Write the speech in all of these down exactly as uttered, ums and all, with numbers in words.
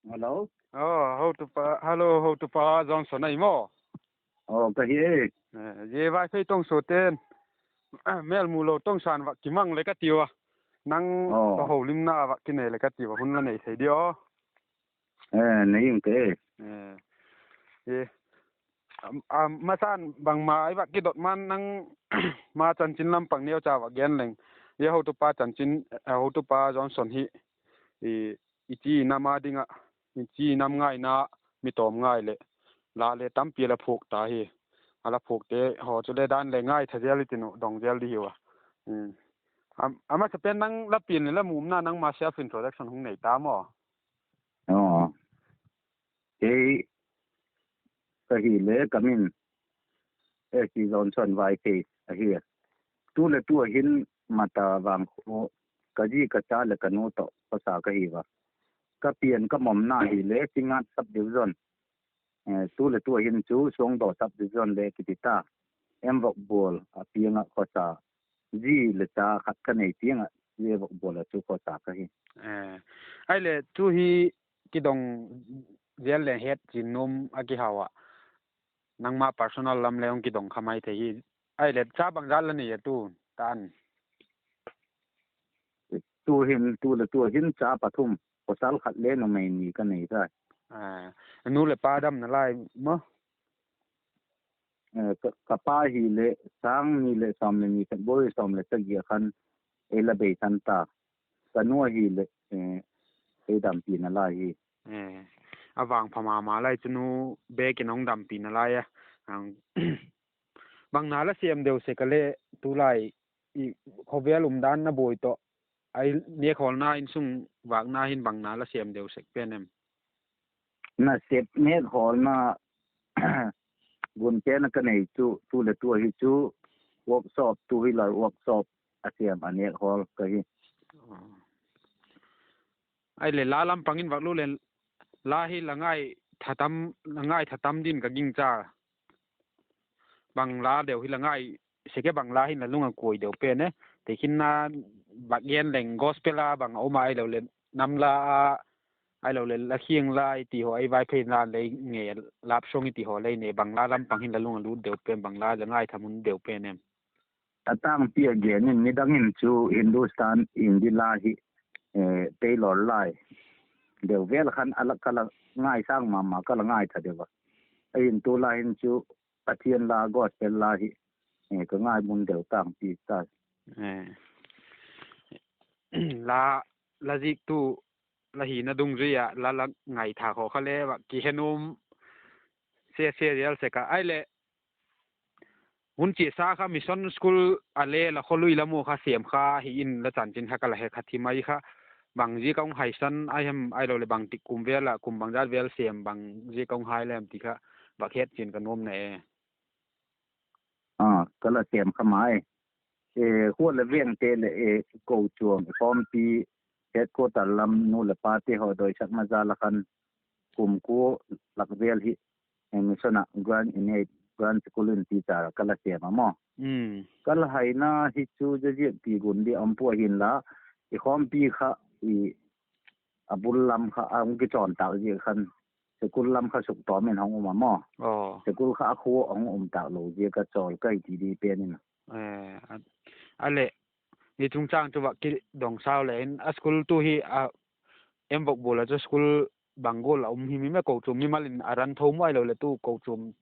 Hello, hotupa Johnson ahi maw? Zia Vaiphei tawng suate'n mêlmu lo tawngsa'n vak kimang le ka tiu a, nang tawh holimna vak kinei le ka tiu a, hun la nei thei dia? Masan bangma i vak kidot man nang ma chanchin lam pang neucha vak gen leng. Zia hotupa chanchin, hotupa Johnson hi i chi nam a ding ah, i chi nam ngaina, mi tawm ngai leh la le tampi a la phuak ta hi. A la phuakte haw chule dan le ngaitha zel i tin uh dong zel di hiu a. A masapen nang la pian leh la mumna nangma self introduction hung nei ta maw? Kei ka hile ka min S. Johnson Vaiphei ahi a. Tu le tu a hin Mata Vangkhu, ka zi ka cha leh ka nu tawh khawsa ka hi a. Ka pian ka mawmna hile Singngat Sub Division, tu le tu a hin chu Suangdaw Sub Division le kiti ta, M. Vokbual a piang ah khawsa, zi le cha khat ka nei tiang ah, zi Vokbual ah chu khawsa ka hi. Ahile tu hi kidong zel le hetchian nuam a kihau ah, nangma personal lam le hung kidong kha mai thei hi. Ahile cha bangzat la nei a tu tan? Tu hin, tu le tu hin cha pathum, pawsal khat le numei ni ka nei tai. Nu leh pa damna lai maw? Ka pa hile sâng ni leh sawm le ni February sawm le sagi a khan ei la beisan ta. Ka nu ahile ei dampina lai hi. A vangpha ma ma lai chu nu bêk in hung dampina lai a. Bang na la sêm deu sek a le tulai khawvel umdan na buai tawh, a nêkhawlna insung vâkna hin bang na la sêm deu sek pen em? Nasep nêkhawlna gun pen a ka nei chu tu le tu ahi chu, workshop, two wheeler workshop a sêm a nêkhawl ka hi. Ahile la lam pang in vak lut leng, la hi la ngaitha tam ding ka gingcha. Bang la deu hi la ngai sek e, bang la hin la lung a kuai deu pen e? Tekhinna vak gen leng, gospel a bang a um a, ahiloleh nam la a, ahiloleh la khiang la i ti haw, ei Vaiphei la lei ngei, love song i ti haw lei nei, bang la lam pang hin la lung a lut deu pen, bang la la ngaitha mun deu pen em? A tângpi a gen in, midang in chu Hindustan, Hindi la hi, tailor lai deu vel khan a la ka la ngaisâng ma ma, ka la ngaitha deu a. Ahin tu la hin chu Pathian la, gospel la hi ka ngai mun deu tângpi tai. La, la ziktu la hina dungzui ah la la ngaitha khaw kha le vak kihe nuam se se zel sek a. Ahileh hun chiasa kha mission school a le la khawlui lam u kha sêm kha hi in la chanchin kha ka la he kha thim ahi kha. Bang ziak a hung haisan a hem, ahiloleh bangtik kum vel ah, kum bangzat vel sêm, bang ziak a hung hai lem ti kha vak het chian ka nuam na e. Ka la sêm kha mai. Khua le vengte leh kochuam khawmpi, headquarter lam nu leh pate haw doisakna jal a khan kum kua lak vel hi mission ah grant in, grant school in teacher ka la sêm a maw. Ka la haina hi chu zaziak ti gun di um pua hinla, i khawmpi kha, a bul lam kha a hung kichawn tâk ziak khan, school lam kha suktawm in hung um a maw. School kha a khua a hung um tâk lo ziak a chawl ka hi ti di pen in. Aleh, i chungchâng chu vak kidong sau le in, a school tu hi a, M. Vokbual ah chu school bang gual a um hi mi me, kochuam mimal in a ran tho maw, ahiloleh tu kochuam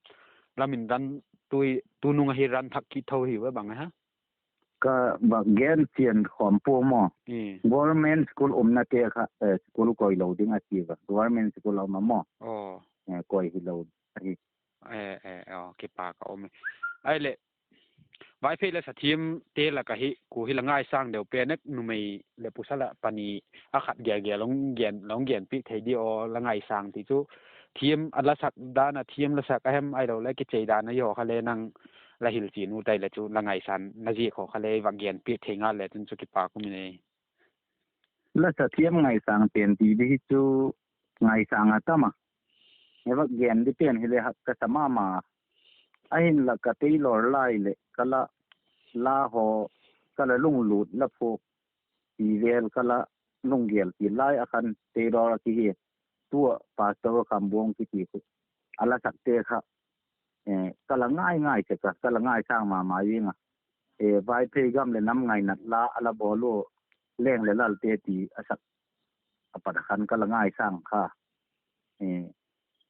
lam in ran, tu nung ahi ran thak kit tho hi ve bang a ha? Ka vak gen chian khawm pua maw. Government school umnate kha school koi lo ding a ti va, government school a um a maw. Koi hilo ahi. Kipak a um e. Ahileh, Vaiphei la sa thiamte lak ahi, kua hi la ngaisâng deu pen e, numei leh pasal a pani, a khat gel gel la hung genpiak thei di aw, la ngaisâng ti chu, thiam a la sak dan a, thiam la sak a hem, ahiloleh kichei dan a hi haw kha le nang la hil chian u tai leh chu la ngaisâng na ziak haw kha le vak genpiak thei ngal le chun chu kipak um in e. La sa thiam ngaisâng pen ti di hi chu ngaisâng a tam a, vak gen di pen hileh hak ka sa ma ma. Ahinla ka tailor lai leh ka la, la haw, ka la lunglut la phuak ti vel ka la lunggel ti lai a khan tailor a kihi. tua Pastor Khambuang kiti khu a la sakte kha, ka la ngai ngai sek a, ka la ngaisâng ma ma zing a. Vaiphei gam leh nam ngainat la a la bawl ua, Leng leh Lalte ti a sak a pat a khan ka la ngaisâng kha.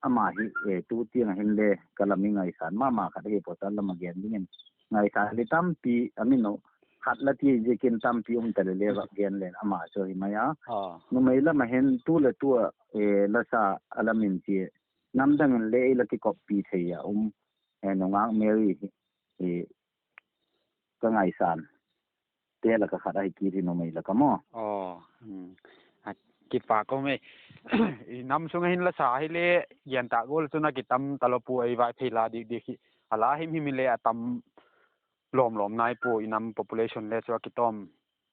Ama hi tu tiang ah hinle ka la mi ngaisâng ma ma khat ahi, pawsal lam ah gen dingin ngaisâng le tampi a min uh khat la ti ziakin tampi um ta le le va gen len ama chu ahi mai a. Numei lam ah hin tu leh tua la sa a la min chia, nam dang in le ei la kikoppi thei a um, Nungak Mary hi ka ngaisâng te lak ah khat ahi kit hi, numei lak ah maw. Kipâk um e. I nam sung ah hin la sa hile, gen tak gual chun a kitam talo pua, ei Vaiphei la dik dik hi. A la him him hile a tam lawm lawm nai pua, i nam population le chu a kitawm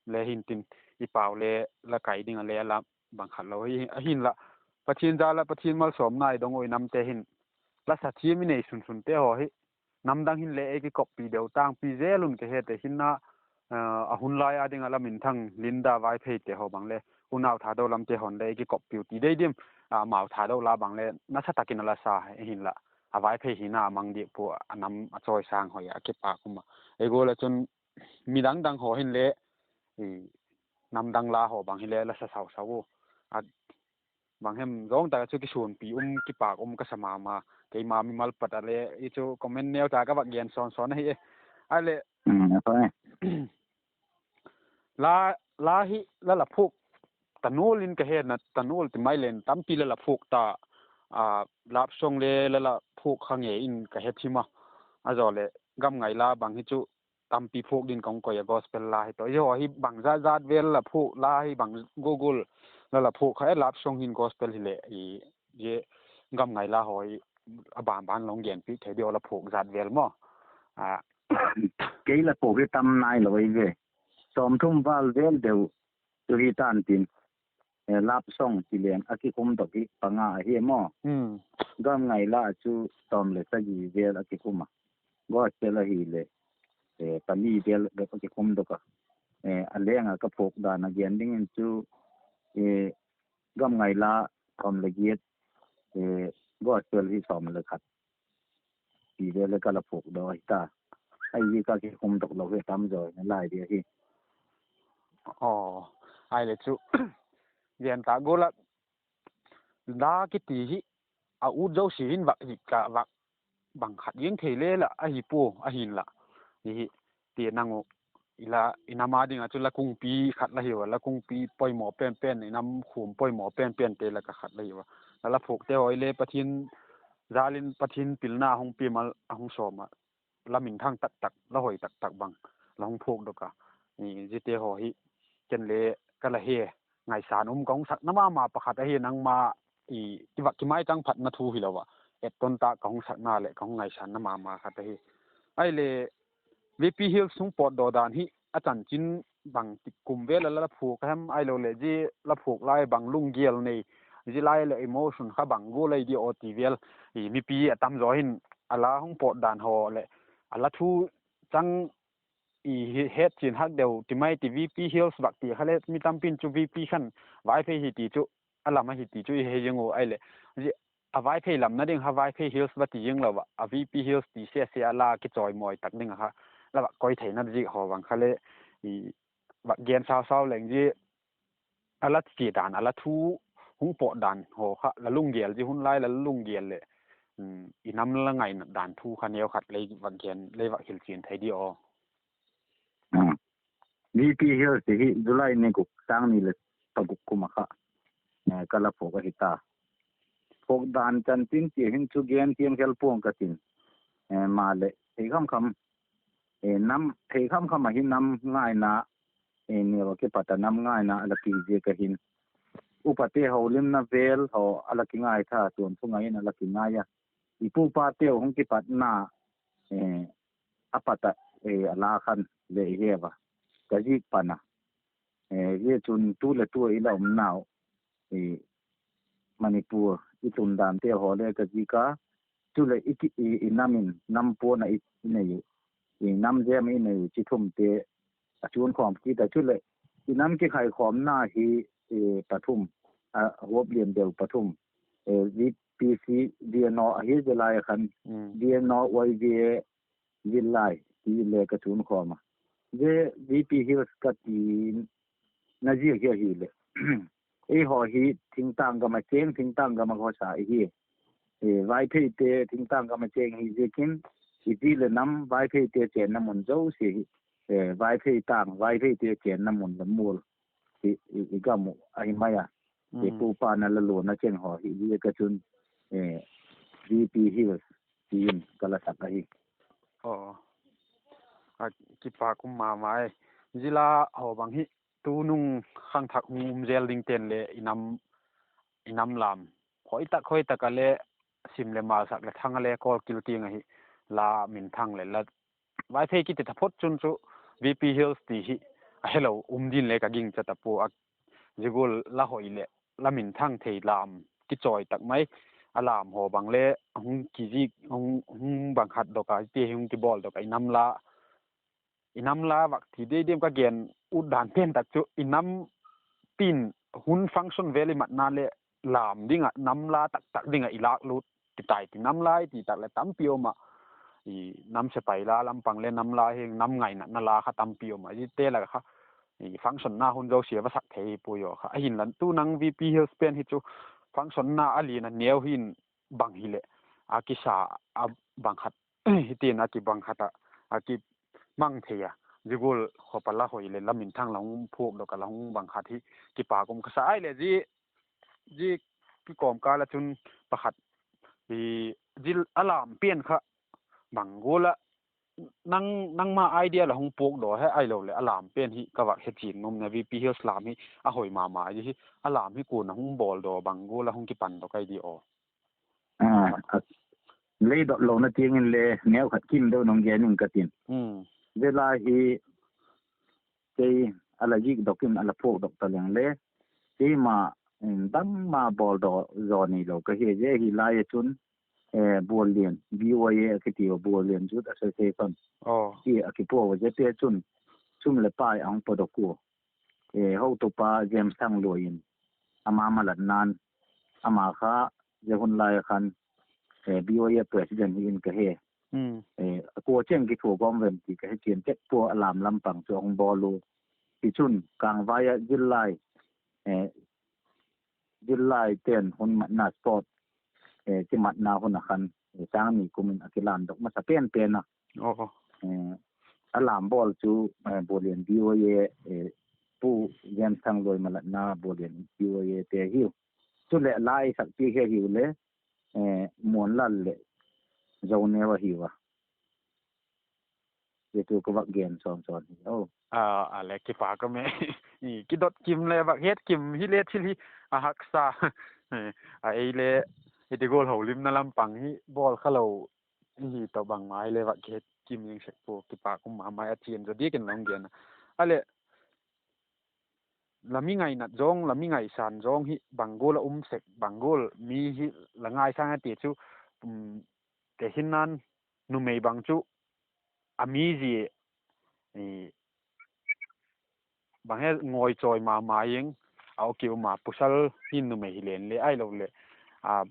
le hintin, i pau le la kai ding a le a la bang khat lo hi. Ahinla, Pathian jal ah Pathian malsawmna i dong ua i namte hin la sa thiam i nei sun sunte haw hi nam dang hin le ei kikoppi deu tangpi zel un ka he te hin a, a hun lai a ding a la minthang Linda Vaipheite haw bang le, unau Thado lamte haw'n le ei kikoppiu ti dei diam, amau Thado la bang le nasa tak in a la sa, ahinla a Vaiphei hina a mang diak pua, a nam a chawisâng hoi a, kipâk um a. Ei gual ah chun midang dang haw hin le, nam dang la haw bang hile la sa sau sau u, bang hem zawng tak ah chu kisuanpi um, kipâk um ka sa ma ma. Keima mimal pat a le i chu comment neu ta ka vak gen sawn sawn ahi e. Ahileh, la hi la la phuak ta nual in ka he, na ta nual ti mai leng tampi la la phuak ta, love song le la la phuak kha ngei in ka he thim a. A zaw leh gam ngai la bang hi chu tampi phuak din ka hung koi a, gospel la hi tawh. Zia haw hi bang zat zat vel la phuak, la hi bang gual gual la la phuak kha e? Love song hin gospel hileh, zia gam ngai la haw hi a ban ban la hung genpiak thei diam, la phuak zat vel maw? Kei la phuak hi tam nai lo ei ve. Sawmthum val vel deu chu hi tan tin, love song ti leng a kikhum dok hi panga ahi maw. Gam ngai la chu sawm leh sagi vel a kikhum a, gospel ahileh pali vel bep a kikhum dok a. A leng ah ka phuak dan a gen dingin chu, gam ngai la sawm leh giat, gospel hi sawm leh khat ti vel le ka la phuak dok ahi ta. Ahi ka kikhum dok lo hi tam zaw nalai di ahi. Ahileh chu, gen tak gual ah la kiti hi a ut zosia hin vak zik ka vak bang khat ziang thei le la ahi pua, ahinla, hi ti nang uh, i nam a ding ah chu la kungpi khat la hiu a, la kungpi poimaw pen pen, i nam khum poimaw pen pente lak ah khat la hiu a. La la phuakte haw hile Pathian jal in Pathian pilna hung pia mal a hung sawm ah, la minthang tak tak, la hoi tak tak bang la hung phuak dok a. Ziate haw hi ken le ka la he, ngaisâng um ka hung sakna ma ma pakhat ahi, nangma i, i vak kimaichang phatna thu hilo ah, etton tak ka hung sakna leh ka hung ngaisângna ma ma khat ahi. Ahileh, VP Hills hung pawtdaw dan hi a chanchin bang ti kum vel a la phuak a hem, ahiloleh zia la phuak lai bang lunggel nei, zia lai leh emotion kha bang gual ei di aw ti vel, mipi a tam zaw hin a la hung pawt dan haw leh a la thu chang i hetchian hak deu ti mai ti, VP Hills vak ti kha le mi tampi'n chu VP khan Vaiphei hi ti chu, a lam ahi ti chu i he zing u ahileh, a Vaiphei lamna ding kha Vaiphei Hills va ti zing lo ah, a VP Hills ti se se a la kichawimawi tak ding a kha la vak koi theina ziak haw bang kha le, vak gen sau sau leng zia a la chia dan, a la thu hung pawt dan haw kha la lunggel, zia hun lai la lunggel leh i nam la ngainat dan thu kha neu khat lei vak gen, lei vak hilchian thei di aw? VP Hills hi July ni guk, sâng ni leh paguk kum ah kha ka la phuak ahi ta. Phuak dan chanchin ti hin chu gen thiam khel pua'ng ka tin, maleh thei kham kham, nam thei kham kham ahi, nam ngaina, neu ah kipat a nam ngaina a la ki ziak ahin, upate holimna vel haw a la kingaitha, tuanthu ngai in a la kingai a, i pupateu hung kipatna a pat ah, a la khan le i he ua, ka zik pan a, zia chun tu leh tua i la umnau Manipur i tundanteu haw le ka zik a, chuleh i nam in nam puan a i nei uh, i nam zem i nei uh, chi thumte a chuan khawm kit a, chuleh i nam kikhaikhawmna hi pathum, a huap lian deu pathum VPC, VNO ahi zia lai a khan, VNO, YVA, Zillai ti le ka tun khawm a. Zia VP Hills ka tina ziak hi ahileh, eihaw hi thingtâng gam a chêng, thingtâng gam a khawsa i hi. Vaipheite thingtâng gam a chêng hi ziakin, i zi leh nam, Vaipheite chênna mun zosia hi, Vaiphei tâng, Vaipheite chênna mun le mual hi i gam uh ahi mai a. Pu pa na la luana chêng haw hi ziak a chun VP Hills ti in ka la sak ahi. Aw, a kipâk um ma ma e. Zia la haw bang hi tunung khangthak hung um zel dingte'n le i nam lam hoi tak hoi tak ah le sim leh malsak leh thang a le kawlkil tiang ahi, la minthang leh la Vaiphei kiti taphot chun chu VP Hills ti hi a helo um din le ka gingcha ta pua a. Zia gual la hoi leh la minthang thei lam kichawi tak mai, a lam haw bang le hung kizik, hung bang khat dok a, ti hung kibawldok a, i nam la vak ti dei diam ka gen ut dan pen tak chu i nam tin hun function vel i matna leh lam ding ah nam la tak tak ding ah i lâk lut ti tai ti, nam la i ti tak leh tampi um ah, i nam sepai la lam pang le nam la hi nam ngainatna la kha tampi um ah, ziate lak kha functionna hun zosia va sak thei hi puai aw kha. Ahinla tu nang VP Hills pen hi chu functionna a lian a neu hin bang hileh a kisa a bang khat, hitin a kibang khat ah a kimang thei a, zia gual khop a la hoi leh la minthang la hung phuakdok a la hung bang khat hi kipâk um ka sa ai leh zia kikawmkâl ah chun pakhat, a lam pen kha bang gual ah nangma idea la hung puakdaw he ahiloleh a lam pen hi ka vak he chian nuam na, VP Hills lam hi a hoi ma ma hi, a lam hi kua'n a hung bawldaw, bang gual a hung kipandok ai di aw. Lei dot lona tiang inle neu khat kim deu nung gen ing ka tin. Zia lai hi kei a la zikdok in a la phuakdok ta leng le, keima bangma bawldaw zaw neilo ka hi. Zia hi lai a chun Buallian, BYA a kiti a, Buallian Youth Association ti a kipua a, ziate chun sum leh pai a hung padok ua, hotupa James Thangluai in ama malatna'n, ama kha zia hun lai a khan BYA president hi in ka he. A kua cheng kithua gawm vem ti ka he chian chet pua, a lam lam pang chu a hung bawl u. Tichun Kangvai ah zillai, zillai ten hun matna sport, kimatna hun a khan, sâng ni kum in a kilândok masa pen pen a. A lam bawl chu Buallian BYA, Pu James Thangluai malatna Buallian BYA te hiu. Chuleh la i sakpi hi ahiu le, Muanlal leh Zoneu ahiu a. Zia chu ka vak gen sawn sawn hi. A le kipâk a me, kidot kim le vak het kim hile thil hi a haksa a, ei le hiti gual holimna lam pang hi bawl kha lo hi tawh bangma hile vak het kim zing sek pua, kipâk um ma mai a, chian zaw diak in la hung gen a. A leh la mi ngainat zawng, la mi ngaisan zawng hi bang gual a um sek, bang gual mi hi la ngaisâng a ti chu, te hinna'n numei bang chu a mi zia bang he ngawi chawi ma ma ing a, a kium a, pasal hin numei hi len le ahiloleh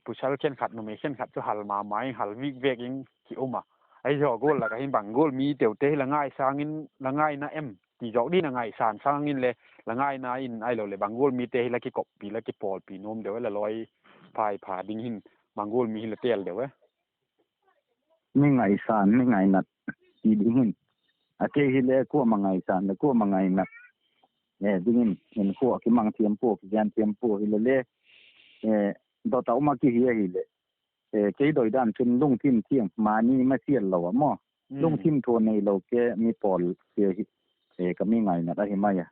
pasal khenkhat numei khenkhat chu hal ma ma ing, hal vik vek ing kium a. Ahi zaw gual lak ah hin bang gual mi teute hi la ngaisâng in, la ngaina em ti zawk din a, ngaisan sâng in le la ngaina in ahiloleh bang gual mite hi la kikoppi, la kipawlpi nuam deu e, la lawi phai pha ding hin bang gual mi hi la tel deu e? Mi ngaisan, mi ngainat ti ding hin, a kei hile kuama ngaisan leh kuama ngainat dingin hinkhua kimang thiam pua, kigen thiam pua hile le, dot a um a kihi ahileh, kei doi dan chun lungthim thiam, mani masial lo a maw, lungthim thua neilo ke mi pawlte hi ka mi ngainat ahi mai a.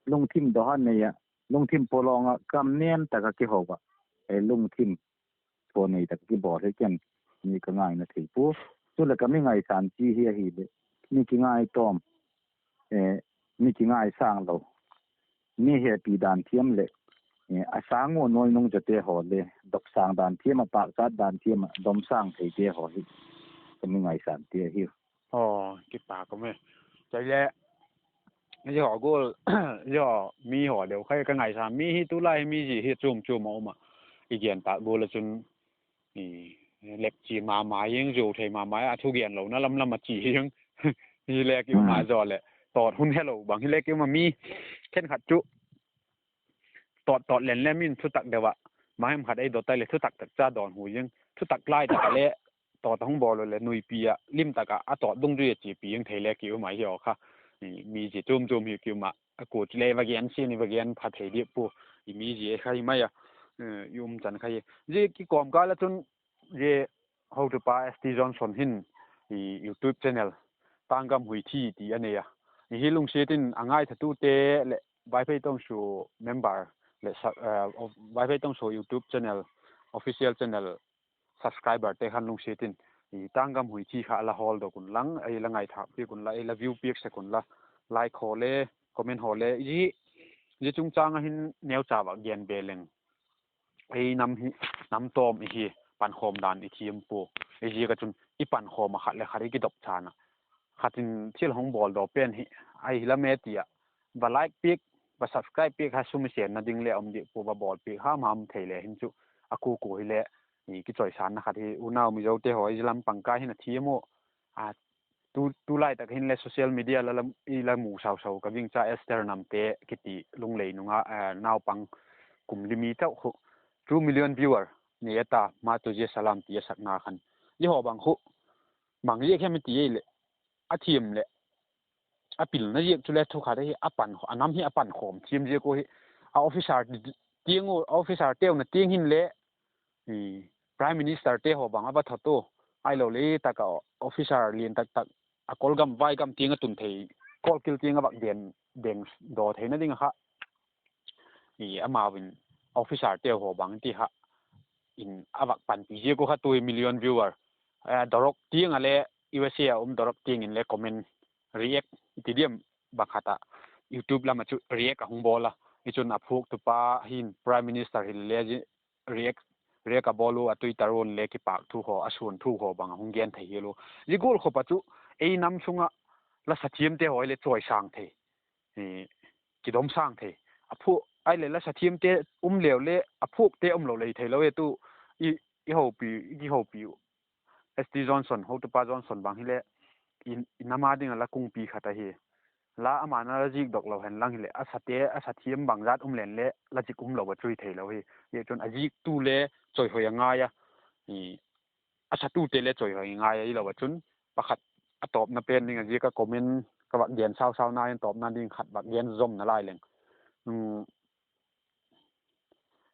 Lungthim dawha nei ah, lungthim pawlawng ah, kam nem tak ah kiho ah, lungthim thua nei tak kibawl hi ken mi ka ngaina thei pua. Chuleh ka mi ngaisan chi hi ahileh, mi kingaitawm, mi kingaisâng lo, mi hepi dan thiam leh a sâng ua nuai nung zate haw le, dopsâng dan thiam ah, pâkchat dan thiam ah domsâng theite haw hi ka mi ngaisante ahiu. Aw, kipâk um e. Chule, zia haw gual, zia mi haw deu kha ka ngaisan mi hi tulai hi mi zia hi chuam chuam a um ah, i gen tâk gual ah chun, lepchi ma ma ing, zuau thei ma ma a, thugen lona lam lam a chia ing. Hile kiu ma zaw leh, tawt hun helo bang hile kiu ma mi khenkhat chu tawt tawt len le min thutak deu ah, bang hem khat ei dot tai leh thutak tak cha dawnhu ing, thutak lai tak ah le tawt a hung bawl u leh nuipi ah lim tak ah a tawt dungzui a chiapi ing thei le kiu mai hi aw kha. Mi zia chuam chuam hi kiu ma, a kua chu le va gen sin i va gen pha thei diak pua, i mi zia kha hi mai a, i um chan kha hi. Zia kikawmkâl ah chun, zia hotupa S T Johnson hin YouTube channel Tânggam Huithi ti a nei a, hi lungsiat in a ngaithatute leh Vaiphei Tongsuak member leh Vaiphei Tongsuak YouTube channel, official channel subscriberte khan lungsiat in Tânggam Huithi kha la hawldok unlang, ei la ngaithâk piak unla, ei la view piak sek unla, like haw le, comment haw le, zia chungchâng ah hin neucha vak gen be leng, ei nam hi, nam tawm i hi, pankhawm dan i thiam pua. Ziaziak ah chun i pankhawm ah khat leh khat i kidop chan ah, khat in thil hung bawldaw pen hi ahi lam e ti ah, va like piak, va subscribe piak kha sum i senna ding le um diak pua, va bawl piak ham ham thei le hin chu, a kua kua hile kichawisânna khat hi. Unau Mizote haw, i lam pang kai hin a thiam u, tulai tak hin le social media la mu sau sau ka gingcha, Esther Namte kiti Lunglei nung a naupang kum li mi tau khu, two million viewer nei a ta, Ma Tujhe Salaam ti a sakna khan, zia haw bang khu bang ziak hem i ti ei leh, a thiam leh a pilna ziak chule thukhat ahi, a nam hi a pankhawm thiam ziak u hi. A officer tiang u, officerte u na tiang hinle, Prime Ministerte haw bang a va thot u, ahilole tak ah officer lian tak tak, a kol gam vai gam tiang a tun thei, kawlkil tiang a vak deng, dengdaw theina ding ah kha, amau in officerte haw bang ti kha in a vak panpi ziak u kha tu hi million viewer, Dorok tiang ah le, U S A a um Dorok tiang in le comment, react ti diam, bang khat ah YouTube lam ah chu react a hung bawl a. Hi chun a phuaktupa hin Prime Minister hile le react, react a bawl u, a Twitter un le kipâk thu haw, a suan thu haw bang a hung gen thei hial u. Zia gual khop ah chu ei nam sung ah la sa thiamte haw hile chawisâng thei, kidomsâng thei. A phuak, ahileh la sa thiamte um leu le a phuakte um lo lei theilo e tu, i, i hopi, i kihopi u. S T Johnson, hotupa Johnson bang hile, i nam a ding ah la kungpi khat ahi. La ama na la zikdok lo hen lang hileh, a sate, a sa thiam bangzat um len le la zik um lo a chu hi theilo hi. Zia chun a ziktu le chawihoi a ngai a, a satute le chawihoi ngai a hilo a chun, pakhat a tawpna pen ding a zia ka comment ka vak gen sau sau na in tawpna ding khat vak gen zomna lai leng.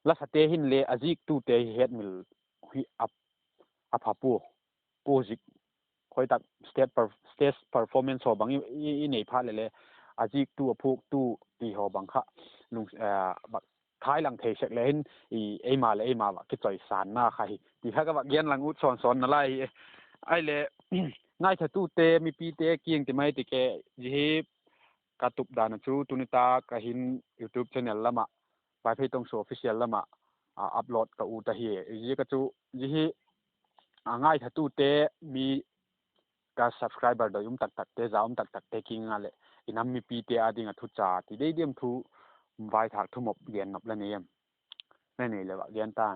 La sate hinle a ziktute hi hetmil hi a pha pua, kua zik, khoi tak stage performance haw bang i nei phat leh le, a ziktu a phuaktu ti haw bang kha thailang thei sek le hin, eima leh eima vak kichawisânna kha hi ti kha ka vak gen lang ut sawn sawn nalai hi. Ahile, ngaithatute, mipite kiang ti mai ti ke, zia hi ka tup dan a chu tuni tak a hin YouTube channel lam ah, Vaiphei Tongsuak Official lam ah upload ka ut ahi. Zia ka chu, zia hi a ngaithatute, mi ka subscriber doi um tak takte, za um tak takte kiang a leh i nam mipite â ding ah thucha ti dei diam, thu vaithâk thumop gen nop la nei em? La nei leh vak gen ta.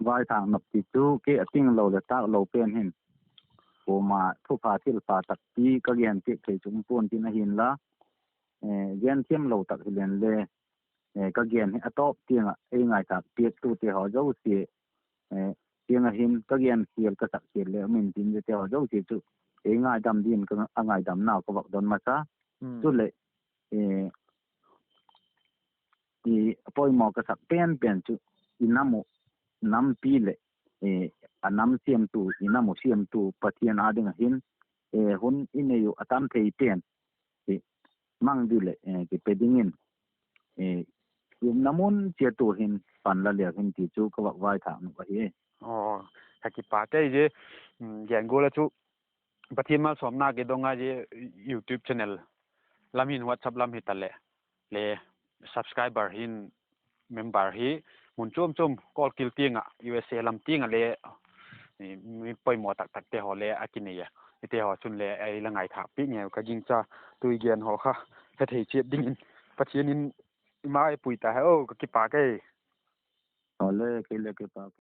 Vaithâk nop ti chu kei a tinglo leh tâklo pen hin, kuama thupha thilpha takpi ka gen piak thei chu um pua'n tin, ahinla, gen thiamlo tak hilen le, ka gen hi a tawp tiang ah ei ngaithâk piaktute haw zosia tiang ah hin ka gen khial ka sak khial le um intin, ziate haw zosia chu ei ngaidam dingin a ngaidamnau ka vak don masa. Chuleh, poimaw ka sak pen pen chu, i nam uh, nampi leh a nam siamtu, i nam uh siamtu Pathian â ding ah hin hun i nei uh a tam thei pen mang di leh kipe dingin, i umna mun chiat uh hin pan la leu hin ti chu ka vak vaithâk nop ahi. Ka kipak ei, zia gen gual ah chu Pathian malsawmna kidong a, YouTube channel lam hin, WhatsApp lam hitaleh le, subscriber hin, member hi mun chuam chuam, kawlkil tiang ah, U S A lam tiang ah le, mi poimaw tak takte haw le a kinei a, hite haw chun le ei la ngaithâk piak ngeu ka gingcha. Tui gen haw kha hethei chiat dingin Pathian in i ma ei pui ta hen, ka kipak ei. Aw le, kei le kei pa